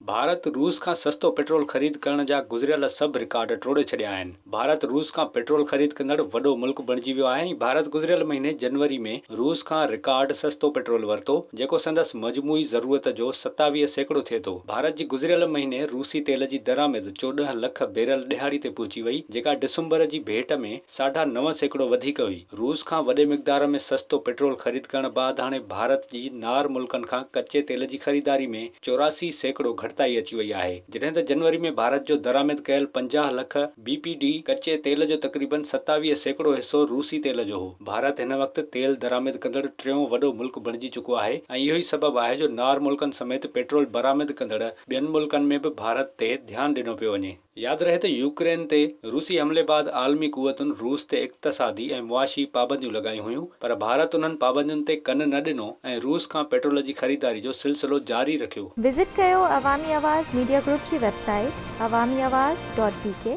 ڀارت روس کان سستو پيٽرول خريد ڪرڻ جا گذريل سڀ رڪارڊ ٽوڙي ڇڏيا آهن. ڀارت روس کان پيٽرول خريد ڪندڙ وڏو ملڪ بڻجي ويو آهي ۽ ڀارت گذريل مهيني جنوري ۾ روس کان رڪارڊ سستو پيٽرول ورتو، جيڪو سندس مجموعي ضرورت جو 27% ٿئي ٿو. ڀارت جي گذريل مهيني روسي تيل جي درآمد 14 لک بيرل ڏهاڙي تي پهچي وئي، جيڪا ڊسمبر جي ڀيٽ ۾ ساڍا 9% وڌيڪ هئي. روس کان وڏي مقدار ۾ سستو پيٽرول خريد ڪرڻ بعد هاڻي ڀارت جي نار ملڪن کان ڪچي تيل جي خريداري ۾ 84% گهٽتائي اچي وئي آهي، جڏهن ته جنوري ۾ ڀارت جو درآمد ڪيل 50 لک بي پي ڊي ڪچي تيل جو تقريبن 27% حصو روسي تيل جو هو. ڀارت هن وقت تيل درآمد ڪندڙ ٽيون وڏو ملڪ بڻجي چڪو آهي ۽ اهو ئي سبب آهي جو نار ملڪن سميت پيٽرول برآمد ڪندڙ ٻين ملڪن ۾ به ڀارت تي ڌيان ڏنو پيو وڃي. ياد رهي ته يوڪرين تي روسي حملي بعد عالمي قوتن روس تي اقتصادي ۽ معاشي پابنديون لڳايون هيون پر ڀارت انهن پابندين تي ڪن نه ڏنو ۽ روس کان پيٽرول جي خريداري جو سلسلو جاري رکيو. وزٽ ڪيو عوامي آواز ميڊيا گروپ جي website Awami Awaz dot B K.